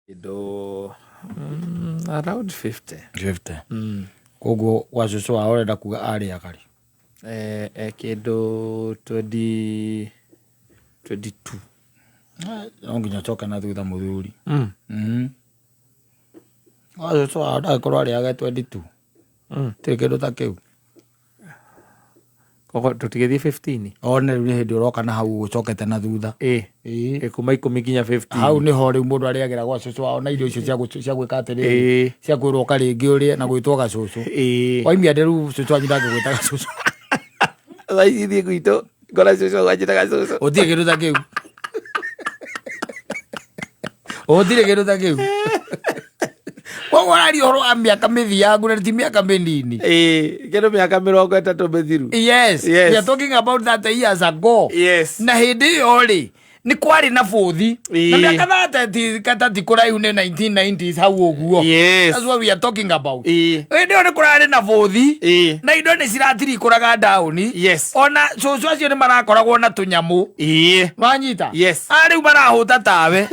Kĩndũ around 50. 50. Koguo gwa cũcũ wao ũrenda kuga arĩaga rĩ? Kĩndũ 20 22. No nginya ũcoke na thutha mũthuri. Gwa cũcũ wao ndagĩkorwo arĩaga 22. Tirĩ kĩndũ ta kĩu. Koguo tũtigĩthiĩ 15. One rĩu nĩ hĩndĩ ũroka na hau ũcokete na thutha. Ĩĩ. Ĩĩ. Ĩ kuma 10 nginya 15. Hau nĩho rĩu mũndũ arĩagĩra gwa cũcũ wao na irio icio cia gwĩka atĩrĩrĩ. Ĩĩ. Cia kwĩrwo ũka rĩngĩ ũrĩe na gwĩtwo gacũcũ. Ĩĩ. Waimia rĩu cũcũ wanyu ndangĩgwĩta gacũcũ. Thaa ici thiĩ gwitũ ngora cũcũ anjĩta gacũcũ. Gũtirĩ kĩndũ ta kĩu. Gũtirĩ kĩndũ ta kĩu. Koguo ũraria ũhoro wa mĩaka mĩthiangu na ti mĩaka mĩnini. Ĩĩ, kĩndũ mĩaka 30 mĩthiru. Yes. Yes. We are talking about that years ago. Yes. Na hĩndĩ ĩyo rĩ nĩ kwarĩ na bũthi. Ĩĩ. Na mĩaka thate kata ti kũraihu nĩ 1990s hau ũguo. Yes. That's what we are talking about. Ĩĩ. Hĩndĩ ĩyo nĩ kũrarĩ na bũthi. Ĩĩ. Na indo nĩ ciratirikũraga ndaũni. Yes. Ona cũcũ acio nĩ marakoragwo na tũnyamũ. Ĩĩ. Wanyita? Yes. A rĩu marahũta tawe.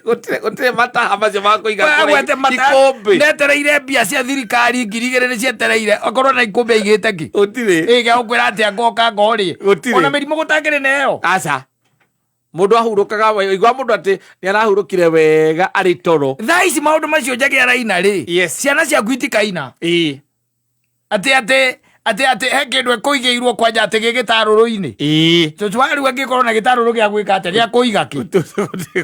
Gũtirĩ mataha macio ma kũiga kũrĩa Agwete mata ikũmbĩ. Netereire mbia cia thirikari 2000 nĩ cietereire okorwo na ikũmbĩ aigĩte kĩ. Gũtirĩ. Ĩ gĩa gũkwĩra atĩa ngoka ngorĩe. Gũtirĩ. Ona mĩrimũ gũtakĩrĩ nayo. Aca. Mũndũ ahurũkaga waigua mũndũ atĩ nĩ arahurũkire wega arĩ toro. Thaa ici maũndũ macio Njagi araina rĩ. Yes. Ciana ciaku itikaina. Ĩĩ. Atĩ atĩ atĩ atĩ he kĩndũ ekũigĩirwo kwanja atĩ gĩ gĩtarũrũ-inĩ. Ĩĩ. Cũcũ wa rĩu angĩkorwo na gĩtarũrũ gĩa gwĩka atĩa gĩa kũiga kĩ.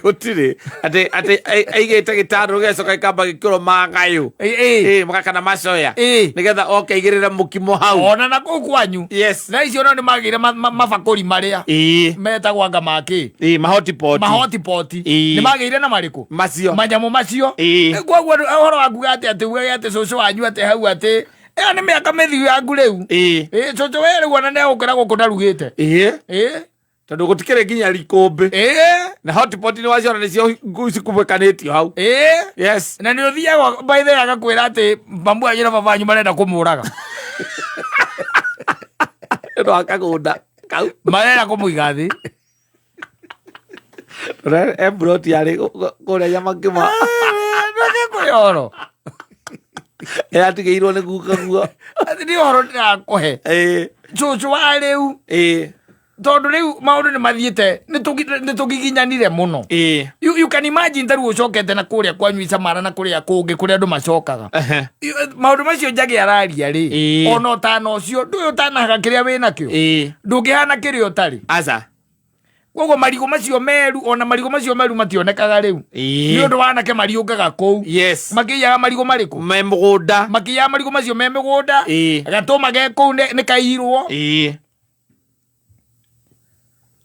Gũtirĩ. Atĩ atĩ aigĩte gĩtarũrũ gĩgacoka gĩkamba gĩkĩrwo magayũ. Ĩĩ. Ĩĩ, kana macoya. Ĩĩ. Nĩgetha oke aigĩrĩre mũkimo hau. Ona na kũu kwanyu. Yes. Thaa ici ona nĩ magĩire mabakũri marĩa. Ĩĩ. Metagwo anga makĩ. Ĩĩ, mahotipoti. Mahotipoti. Ĩĩ. Nĩ magĩire na marĩkũ? Macio. Manyamũ macio. Ĩĩ. Koguo ũhoro wa kuga atĩ atĩ ugage atĩ cũcũ wanyu atĩ hau atĩ ĩyo nĩ mĩaka mĩthiu yaku rĩu. Ĩĩ. Ĩĩ, cũcũ we rĩu ona nĩ egũkĩra gũkũ ndarugĩte. Ĩĩ. Ĩĩ. Tondũ gũtikĩrĩ nginya rikũmbĩ. Ĩĩ. Na hotpot nĩ waciona nĩcio cikubĩkanĩtio hau. Ĩĩ. Yes. Na nĩ ũthiaga by the way agakwĩra atĩ mamu wanyu na baba wanyu marenda kũmũraga. Nĩ ũndũ wa kagũnda kau. Marenda kũmũiga thĩ. E mburoti yarĩ kũrĩa Nyamakĩma. Nĩ kũrĩ ũhoro. Ĩratigĩirwo nĩ guka guo. Atĩ nĩ ũhoro ndĩrakũhe. Ĩĩ. Cũcũ wa rĩu. Ĩĩ. Tondũ rĩu maũndũ nĩ mathiĩte nĩ tũgiginyanire mũno. Ĩĩ. You can imagine ta rĩu ũcokete na kũrĩa kwanyu Icamara na kũrĩa kũngĩ kũrĩa andũ macokaga. Maũndũ macio Njagi araria rĩ, Ĩĩ. ona ũtana ũcio ndũĩ ũtanahaga kĩrĩa wĩnakĩo. Ĩĩ. Ndũngĩhana kĩrĩa ũtarĩ. Aca. Koguo marigũ macio meru ona marigũ macio meru mationekaga rĩu. Ĩĩ. Nĩ ũndũ wa anake mariũngaga kũu. Yes. Makĩiyaga marigũ marĩkũ? Me mũgũnda. Makĩiyaga marigũ macio me mĩgũnda. Ĩĩ. Gatũma ge kũu nĩ kairwo. Ĩĩ.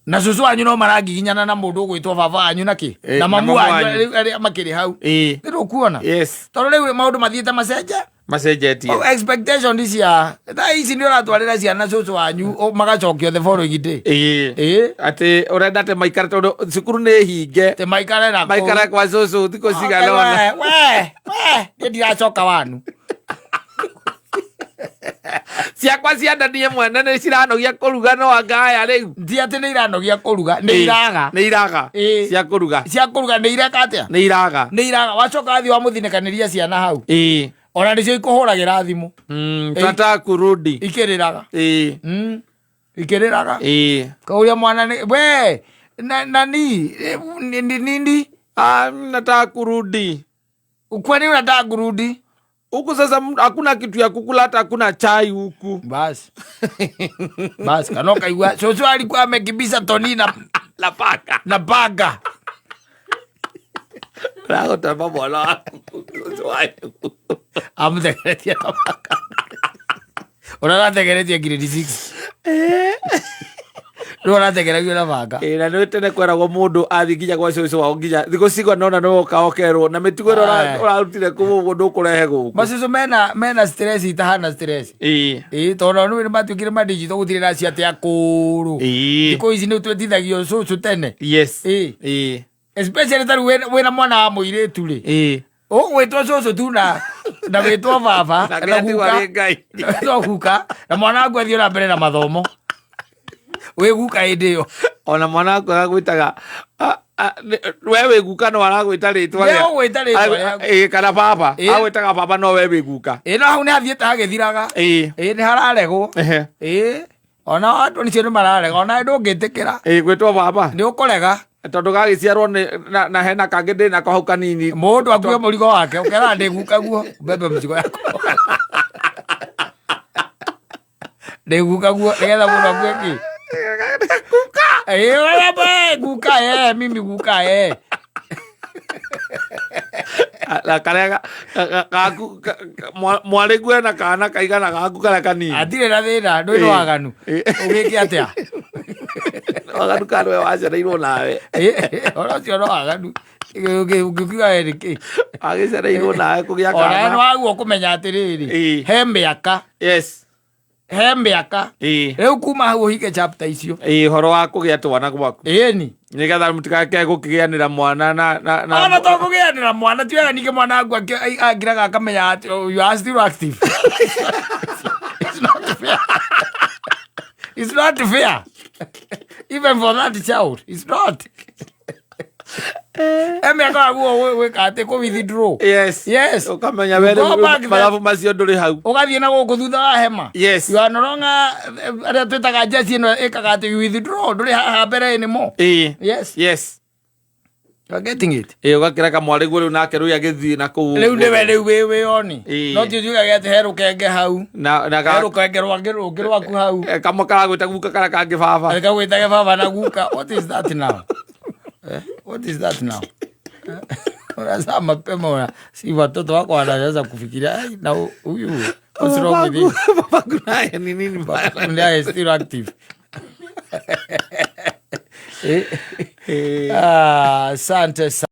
Na cũcũ wanyu no marangiginyana na mũndũ ũgwĩtwo baba wanyu na kĩ? Ĩĩ, Na mamu na mamu wanyu wanyu. arĩa makĩrĩ hau. Ĩĩ. Nĩ ndũkuona? Yes. Tondũ rĩu maũndũ mathiĩte macenje. Macenjetie. Oh, expectation cia thaa ici nĩ ũratwarĩra ciana cũcũ wanyu magacokio the following day. Ĩĩ. Ĩĩ. Atĩ ũrenda atĩ maikare tondũ cukuru nĩ hinge. Atĩ maikare na kũu. Maikare kwa cũcũ thikũ cigana ũna. We, we, we, niĩ ndiracoka wanu. Ciakwa ciana niĩ mwene nĩ ciranogia kũruga no anga aya rĩu. Ti atĩ nĩ iranogia kũruga, nĩ iraga. Nĩ iraga. Ĩĩ. Cia kũruga. Cia kũruga nĩ ireka atĩa? Nĩ iraga. Nĩ iraga. Wacoka wathiĩ wamũthinĩkanĩria ciana hau. Ĩĩ. Ona nĩcio ikũhũragĩra thimũ. Tata kurudi. Ikĩrĩraga. Ĩĩ. Ikĩrĩraga. Ĩĩ. Kauria mwana nĩ we na nani nini? Ah, nataka kurudi. Kwani unataka kurudi? Huku sasa hakuna kitu ya kukula, hata hakuna chai huku. Basi. Basi kana ukaigua cũcũ alikuwa amekibisa toni na na paka. Na paka. Ragũtamba mwana waku cũcũ wanyu. Amũthekeretie na paka. Ũrĩa ũrathekeretie grade 6. Rĩu ũrathekeragio na banga. Ĩĩ, na nĩ tene kweragwo mũndũ athiĩ nginya gwa cũcũ wao nginya thikũ cigana ũna nĩ woka okerwo na mĩtugo ĩrĩa ũrarutire kũu ũguo ndũkũrehe gũkũ. Macũcũ mena stress itahana stress. Ĩĩ. Ĩĩ, tondũ rĩu nĩ matuĩkire ma digital gũtirĩ na acio atĩ akũrũ. Ĩĩ. Thikũ ici nĩ twĩtithagio cũcũ tene. Yes. Ĩĩ. Ĩĩ. Especially ta rĩu wĩna mwana wa mũirĩtu rĩ. Ĩĩ. Ũgwĩtwo cũcũ tu na wĩtwo baba, Na na kĩrĩa guka. arĩ Ngai. Wĩtwo guka, na mwana waku athiĩ na mbere na mathomo. Wĩ guka hĩndĩ ĩyo. Ona mwana waku agagwĩtaga, We wĩ guka no aragwĩta rĩtwa. Nĩ ũgwĩta rĩtwa rĩaku. Ĩĩ, kana baba. Ĩĩ. Agwĩtaga baba no we wĩ guka. Ĩ, no hau nĩ hathiĩte hagĩthiraga. Ĩ, nĩ hararegwo. Ĩ, ona andũ nicio nĩ mararega, ona ndũngĩtĩkĩra. Ĩĩ, gwĩtwo baba. Nĩ ũkũrega. Tondũ gagĩciarwo nĩ na hena kangĩ ndĩ nako hau kanini. Mũndũ akue mũrigo wake, ũkera ndĩ guka guo, mbembe mĩcigo yako, ndĩ guka guo, nĩgetha mũndũ akue kĩ. Guka. Ĩ, wewe guka, mimi guka. Na karĩa gaku mwarĩ guena kana kaigana gaku karĩa kanini. Atirĩ na thĩna, ndũĩ nĩ waganu. Ũgĩke atĩa? Waganu kana we waciarĩirwo nawe. Ũhoro ũcio no waganu ũngĩkiuga we nĩ kĩ. Agĩciarĩirwo nawe kũgĩa Ona nĩ kana. waguo kũmenya atĩrĩrĩ, he mĩaka, he mĩaka rĩu kuma hau ũhinge chapter icio. Ĩĩ, ũhoro wa kũgĩa twana gwaku. Ĩni. Nĩgetha mũtikake gũkĩgĩanĩra mwana na Ona to kũgĩanĩra mwana ti wega, ningĩ mwana waku angiraga akamenya atĩ, oh, you are still active. It's not fair, it's not fair even for that child, it's not. He mĩaka waguo gwĩka atĩ kũ withdraw. Ũkamenya You we go back rĩu there. mathabu macio ndũrĩ hau. Ũgathiĩ na gũkũ thutha wa hema. You are no longer arĩa twĩtaga jeshi ĩno ĩkaga atĩ you withdraw, ndũrĩ haha mbere anymore. You are getting it. Ĩĩ, ũgakĩreka mwarĩ guo rĩu nake rĩu agĩthiĩ na kũu. Rĩu nĩwe rĩu wĩ wĩoni. No ti ũthiũgage atĩ he rũkenge hau, na he rũkenge rwangĩ rũngĩ rwaku hau. Kamwe karagwĩta guka, karĩa kangĩ baba. Rĩkagwĩtage baba na guka. What is that now? What is that now? Unazaa mapema, una si watoto wako wanaanza kufikiria, "Ai, na huyu, what's wrong with him?" Babaku naye ni nini mbaya? Naye still active. Ah, asante sana.